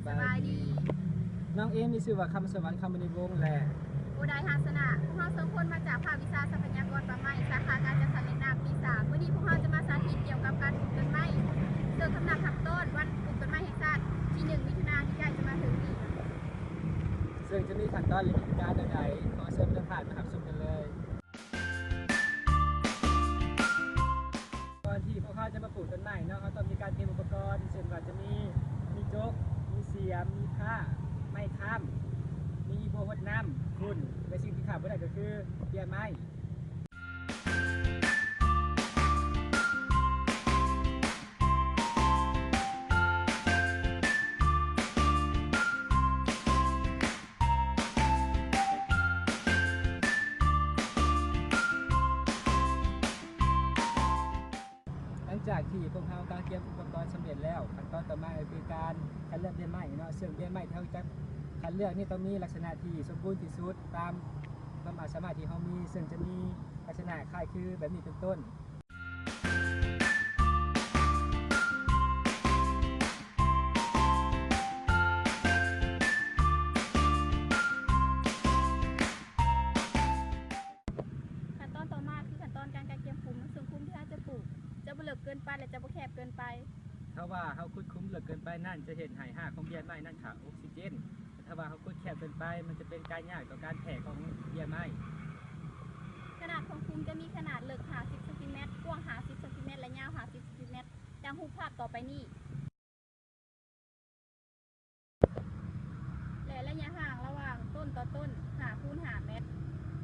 ສະບາຍດີ. ນ້ອງເອງມີຊື່ວ່າ ຄຳສະຫວັນ ຄຳມະນີວົງ ແລະ ໂອໄດ ຫາສະນະ. ພວກເຮົາສອງຄົນມາຈາກພາກວິຊາຊັບພະຍາກອນປ່າໄມ້ ສາຂາການຈັດສັນແຫຼ່ງນ້ຳ ປີສາມ. ມື້ນີ້ພວກເຮົາຈະມາສາທິດກ່ຽວກັບການປູກຕົ້ນໄມ້ ເຊິ່ງສຳລັບຂັ້ນຕອນວັນປູກຕົ້ນໄມ້ແຫ່ງຊາດ ທີໜຶ່ງ ມິຖຸນາທີ່ໃກ້ຈະມາເຖິງນີ້ ເຊິ່ງຈະມີຂັ້ນຕອນ ແລະ ວິທີການແນວໃດ. ຂໍເຊີນທ່ານມາຮັບຊົມກັນເລີຍ. ກ່ອນທີ່ພວກເຮົາຈະມາປູກຕົ້ນໄມ້ເນາະ, ເຮົາຕ້ອງມີການເກຽມອຸປະກອນ ເຊັ່ນວ່າຈະມີ ມີຈົກ, ມີສຽມ, ມີພ້າ, ໄມ້ຄ້ຳ, ມີບົວຫົດນ້ຳ, ຝຸ່ນ ແລະ ສິ່ງທີ່ຂາດບໍ່ໄດ້ກໍຄືເບ້ຍໄມ້. ຫຼັງຈາກທີ່ພວກເຮົາການກຽມອຸປະກອນສຳເລັດແລ້ວ, ຂັ້ນຕອນຕໍ່ມາກໍຄືການຄັດເລືອກເບ້ຍໄມ້ເນາະ, ເຊິ່ງເບ້ຍໄມ້ທີ່ເຮົາຈະຄັດເລືອກນີ້ຕ້ອງມີລັກສະນະທີ່ສົມບູນທີ່ສຸດຕາມຄວາມອາດສາມາດທີ່ເຮົາມີ, ເຊິ່ງຈະມີລັກສະນະຄ້າຍຄືແບບນີ້ເປັນຕົ້ນ. ຂັ້ນຕອນຕໍ່ມາຄືຂັ້ນຕອນການກະກຽມຂຸມ, ເຊິ່ງຂຸມທີ່ເຮົາຈະປູກຈະບໍ່ເລິກເກີນໄປ ແລະ ຈະບໍ່ແຄບເກີນໄປ. ຖ້າວ່າເຮົາຂຸດຂຸມເລິກເກີນໄປນັ້ນ ຈະເຮັດໃຫ້ຮາກຂອງເບ້ຍໄມ້ນັ້ນຂາດອົກຊີເຈນ. ແຕ່ຖ້າວ່າເຮົາຂຸດແຄບເກີນໄປ ມັນຈະເປັນການຍາກຕໍ່ການແຜ່ຂອງເບ້ຍໄມ້. ຂະໜາດຂອງຂຸມຈະມີຂະໜາດເລິກຫ້າສິບຊັງຕີແມັດ, ກວ້າງຫ້າສິບຊັງຕີແມັດ ແລະ ຍາວຫ້າສິບຊັງຕີແມັດ ດັ່ງຮູບພາບຕໍ່ໄປນີ້. ແລະ ໄລຍະຫ່າງລະຫວ່າງຕົ້ນຕໍ່ຕົ້ນ ຫ້າຄູນຫ້າແມັດ.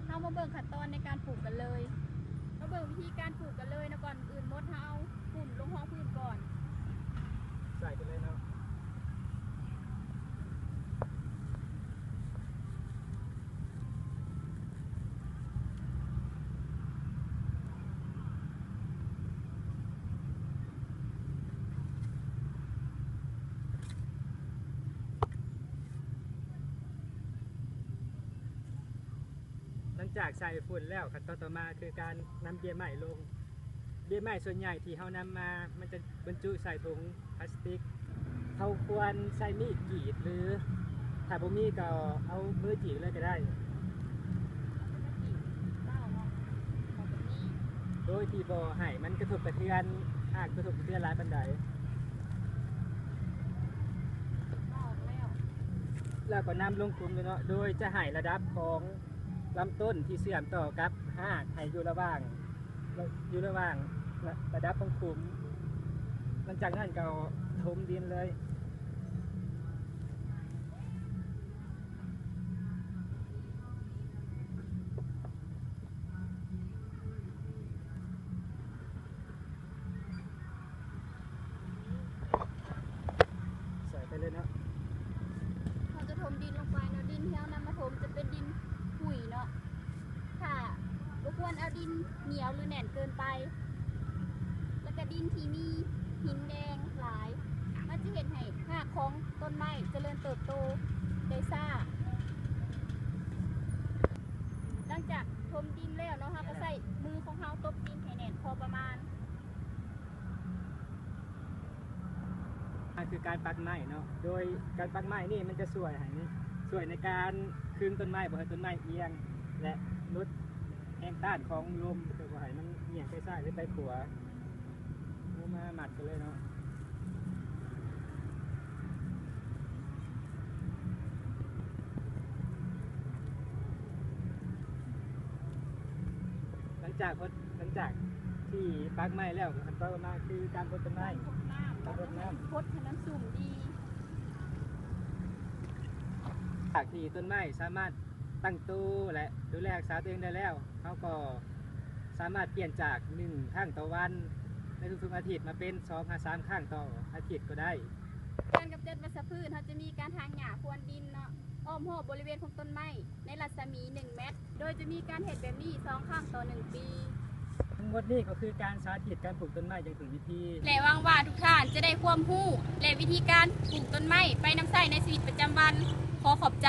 ເຮົາມາເບິ່ງຂັ້ນຕອນໃນການປູກກັນເລີຍ. ມາເບິ່ງວິທີການປູກກັນເລີຍເນາະ. ກ່ອນອື່ນໝົດ ເຮົາເອົາຝຸ່ນລົງຮອງພື້ນກ່ອນ. ໃສ່ໄປເລີຍເນາະ. ຫຼັງຈາກໃສ່ຝຸ່ນແລ້ວ, ຂັ້ນຕອນຕໍ່ມາຄືການນຳເບ້ຍໄມ້ລົງ. ເບ້ຍໄມ້ສ່ວນໃຫຍ່ທີ່ເຮົານຳມາ ມັນຈະບັນຈຸໃສ່ຖົງພລາສຕິກ. ເຮົາຄວນໃຊ້ມີດກຣີດ ຫຼື ຖ້າບໍ່ມີກໍເອົາມືກຣີດເລີຍກໍໄດ້. ໂດຍທີ່ບໍ່ໃຫ້ມັນກະທົບກະເທືອນ, ຫາກກະທົບກະເທືອນຫຼາຍປານໃດ. ແລ້ວກໍນຳລົງຂຸມເລີຍເນາະ, ໂດຍຈະໃຫ້ລະດັບຂອງລຳຕົ້ນທີ່ເຊື່ອມຕໍ່ກັບຮາກໃຫ້ຢູ່ລະຫວ່າງ ຢູ່ລະຫວ່າງລະດັບຂອງຂຸມ. ຫຼັງຈາກນັ້ນກໍຖົມດິນເລີຍ. ໃສ່ໄປເລີຍເນາະ. ເຮົາຈະຖົມດິນລົງໄປເນາະ. ດິນທີ່ເຮົານຳມາຖົມຈະເປັນດິນປຸຍເນາະ. ຖ້າ ບໍ່ຄວນເອົາດິນໜຽວ ຫຼື ແໜ້ນເກີນໄປ. ແລ້ວກະດິນທີ່ມີຫີນແດງຫຼາຍ ມັນຈະເຮັດໃຫ້ຮາກຂອງຕົ້ນໄມ້ຈະເລີນເຕີບໂຕໄດ້ຊ້າ. ຫຼັງຈາກຖົມດິນແລ້ວເນາະ, ເຮົາກໍໃຊ້ມືຂອງເຮົາຕົບດິນໃຫ້ແໜ້ນພໍປະມານ. ອັນຄືການປັກໄມ້ເນາະ, ໂດຍການປັກໄມ້ນີ້ມັນຈະຊ່ວຍໃຫ້ ຊ່ວຍໃນການຄຶງຕົ້ນໄມ້ບໍ່ໃຫ້ຕົ້ນໄມ້ອຽງ ແລະ ຫຼຸດແຮງຕ້ານຂອງລົມ ເພື່ອບໍ່ໃຫ້ມັນອຽງໄປຊ້າຍ ຫຼື ໄປຂວາ. ເອົາມາມັດກັນເລີຍເນາະ. ຫຼັງຈາກ ຫຼັງຈາກທີ່ປັກໄມ້ແລ້ວ ຂັ້ນຕອນຕໍ່ມາຄືການຫົດຕົ້ນໄມ້. ການຫົດນ້ຳ ຫົດນ້ຳ ຫົດໃຫ້ມັນຊຸ່ມດີ. ຈາກທີ່ຕົ້ນໄມ້ສາມາດຕັ້ງໂຕ ແລະ ດູແລຮັກສາຕົວເອງໄດ້ແລ້ວ, ເຮົາກໍສາມາດປ່ຽນຈາກໜຶ່ງຄັ້ງຕໍ່ວັນໃນທຸກໆອາທິດ ມາເປັນສອງຫາສາມຄັ້ງຕໍ່ອາທິດກໍໄດ້. ການກຳຈັດວັດຊະພືດ, ເຮົາຈະມີການຖາງຫຍ້າພຣວນດິນເນາະ ອ້ອມຮອບບໍລິເວນຂອງຕົ້ນໄມ້ ໃນລັດສະໝີໜຶ່ງແມັດ, ໂດຍຈະມີການເຮັດແບບນີ້ສອງຄັ້ງຕໍ່ໜຶ່ງປີ. ທັງໝົດນີ້ກໍຄືການສາທິດການປູກຕົ້ນໄມ້ຢ່າງຖືກວິທີ ແລະ ຫວັງວ່າທຸກທ່ານຈະໄດ້ຄວາມຮູ້ ແລະ ວິທີການປູກຕົ້ນໄມ້ໄປນຳໃຊ້ໃນຊີວິດປະຈຳວັນ. ຂໍຂອບໃຈ.